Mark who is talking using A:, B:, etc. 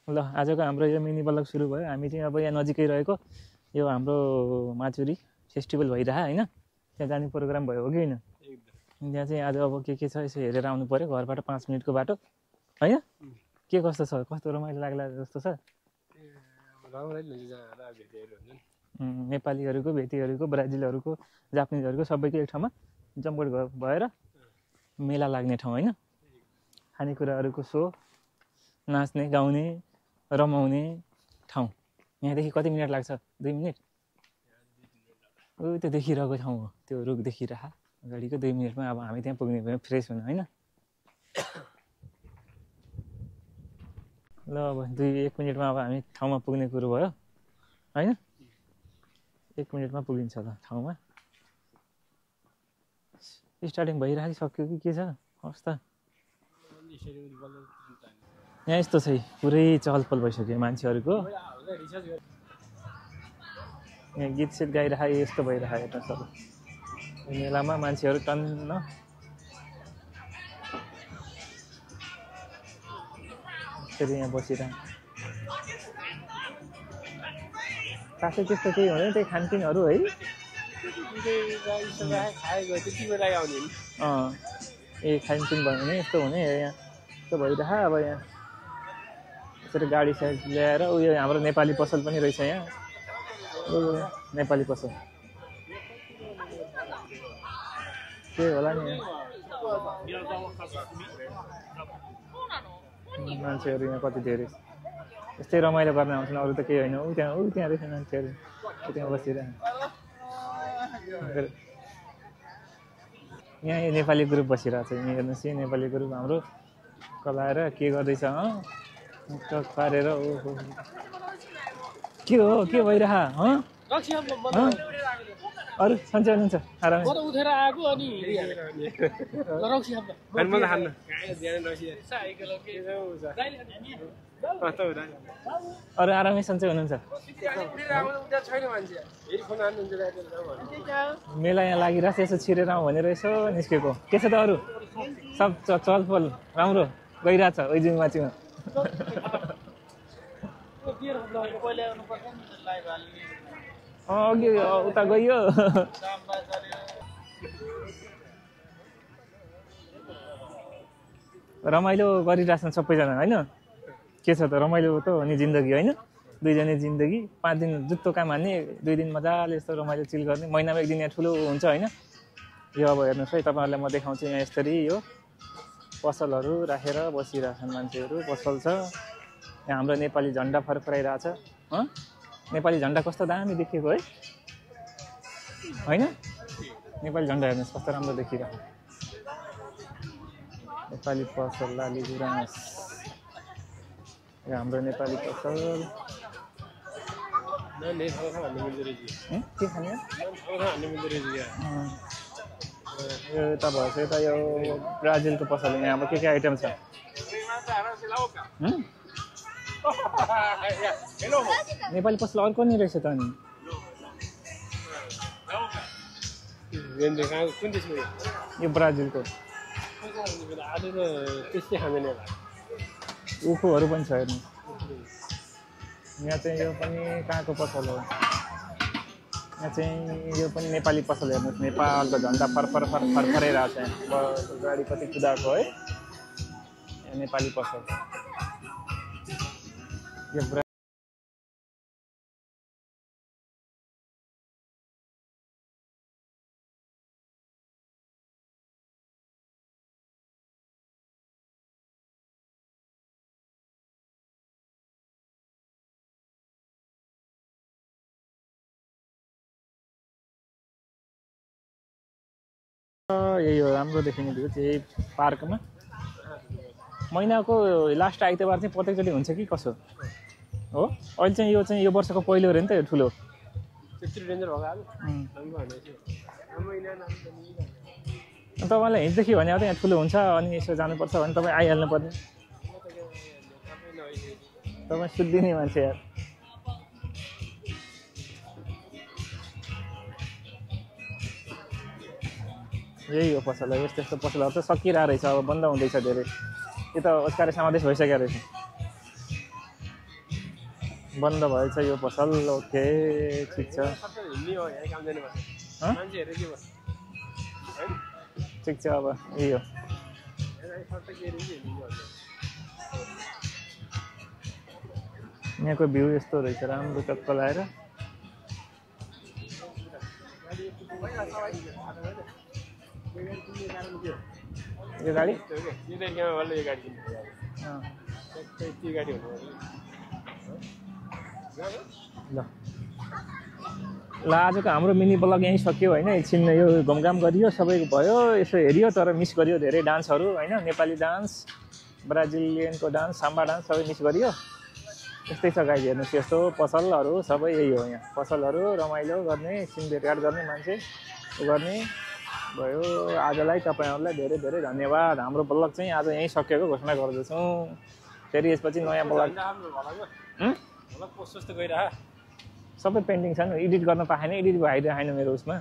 A: ल आजको हाम्रो यो मिनी ब्लग सुरु भयो। हामी चाहिँ अब यहाँ नजिकै रहेको यो हाम्रो माचुरी फेस्टिभल भइरह हैन, त्यहाँ जाने प्रोग्राम भयो हो कि हैन? त्यहाँ चाहिँ आज अब के छ यसो हेरेर आउनु पर्यो। घरबाट 5 मिनेटको बाटो हैन? के कस्तो छ, कस्तो रमाइलो लाग्ला जस्तो छ? नेपालीहरूको, भेटीहरूको, ब्राजिलहरूको, जापानिजहरूको सबैको एक ठाउँमा जमघट भएर मेला लाग्ने ठाउँ हैन? खानेकुराहरूको सो, नाच्ने गाउने रमाउने ठाउँ। यहाँदेखि कति मिनट लाग्छ? 2 मिनट? त्यो देखिरहेको ठाउँ हो, त्यो रुख देखिरह अगाडिको 2 मिनटमा अब हामी त्यहाँ पुग्ने भयो फ्रेस हुन हैन? ल अब 1 मिनटमा अब हामी ठाउँमा पुग्ने कुरो भयो हैन? 1 मिनटमा पुगिन्छ ल ठाउँमा। स्टार्टिङ भइराखि सक्यो कि के छ अवस्था? यहाँ यस्तो छ, पुरै चहलपहल भइसक्यो मान्छेहरूको। यहाँ गीत सित गाइराखेको यस्तो भइरहेको हेर्नु सब मेलामा मान्छेहरू टन्न। फेरि यहाँ बसिरह खासै त्यस्तो केही हुँदैन, त्यही खानपिनहरू है। ए खानपिन भयो भने यस्तो हुने यहाँ यस्तो भइरह। अब यहाँ यसरी गाडी साइड ल्याएर उयो हाम्रो नेपाली पसल पनि रहेछ यहाँ। नेपाली पसल के होला नि मान्छेहरू यहाँ कति धेरै यस्तै रमाइलो गर्न आउँछन्, अरू त केही होइन। त्यहाँ रहेछ मान्छेहरू, त्यहाँ बसिरह। यहाँ नेपाली ग्रुप बसिरहेको छ, यहाँ हेर्नुहोस् यो नेपाली ग्रुप हाम्रो कलाएर के गर्दैछ पारेर। ओहो के हो, के भइरह? अरू सन्चै हुनुहुन्छ? आराम उठेर आएको अनि अरू आरामै सन्चै हुनुहुन्छ? मेला यहाँ लागिरहेछ, यसो छिरेर आउँ भनेर यसो निस्केको। के छ त अरू? सब चलफल राम्रो गइरहेछ ओइजिङ माथिमा। अघि उता गइयो। रमाइलो गरिरहेछन् सबैजना होइन? के छ त रमाइलो त हो नि जिन्दगी होइन? 2 जने जिन्दगी, 5 दिन जुत्तो काम हान्ने, 2 दिन मजाले यस्तो रमाइलो चिल गर्ने। महिनामा 1 दिन यहाँ ठुलो हुन्छ होइन? यो अब हेर्नुहोस् है, तपाईँहरूलाई म देखाउँछु यहाँ यसरी यो पसलहरू राखेर बसिरहेछन् मान्छेहरू। पसल छ यहाँ, हाम्रो नेपाली झन्डा फरफराइरहेछ। नेपाली झन्डा कस्तो दामी देखिएको है होइन? नेपाली झन्डा हेर्नुहोस् कस्तो राम्रो देखिरहेको। नेपाली पसल लाली गुराँस, हाम्रो नेपाली पसल। के खाने यो यता भएछ, यता यो ब्राजिलको पसल। यहाँ अब के आइटम छ? नेपाली पसल अर्को नि रहेछ त अनि यो ब्राजिलको उखुहरू पनि छ हेर्नु। यहाँ चाहिँ यो पनि कहाँको पसल हो? यहाँ चाहिँ यो पनि नेपाली पसल हेर्नुहोस्। नेपालको झन्डा फरफराइरहेको छ। यहाँ गाडी कति कुदाएको है। यहाँ नेपाली पसल यो यही हो राम्रो देखिने भ्यू चाहिँ पार्कमा। महिनाको लास्ट आइतबार चाहिँ प्रत्येकचोटि हुन्छ कि कसो हो? अहिले चाहिँ यो वर्षको पहिलो हो नि त यो ठुलो। तपाईँलाई हिजोदेखि भने अब यहाँ ठुलो हुन्छ अनि यसो जानुपर्छ भने तपाईँ आइहाल्नु पर्ने। तपाईँ सुत्दिने मान्छे यार। यही हो पसल। यस्तो यस्तो पसलहरू त सकिरहेको रहेछ, अब बन्द हुँदैछ धेरै। यो त ओस्कारे समावेश भइसकेको रहेछ। बन्द भएछ यो पसल। ओके ठिक छ। ठिक छ अब यो यहाँको भ्यू यस्तो रहेछ राम्रो टक्क लाएर। यो गाडी ल आजको हाम्रो मिनी ब्लग यहीँ सक्यो होइन। एकछिन यो घुमघाम गरियो, सबैको भयो, यसो हेरियो, तर मिस गरियो धेरै डान्सहरू होइन। नेपाली डान्स, ब्राजिलियनको डान्स, साम्बा डान्स सबै मिस गरियो। यस्तै छ गाइज, हेर्नुहोस् यस्तो पसलहरू सबै यही हो। यहाँ पसलहरू रमाइलो गर्ने, एकछिन भेटघाट गर्ने, मान्छे गर्ने भयो। आजलाई तपाईँहरूलाई धेरै धेरै धन्यवाद। हाम्रो ब्लग चाहिँ आज यहीँ सकिएको घोषणा गर्दछौँ। फेरि यसपछि नयाँ ब्लग सबै पेन्डिङ छ नि, एडिट गर्न पाएन, एडिट भइरहेको छैन मेरो उसमा।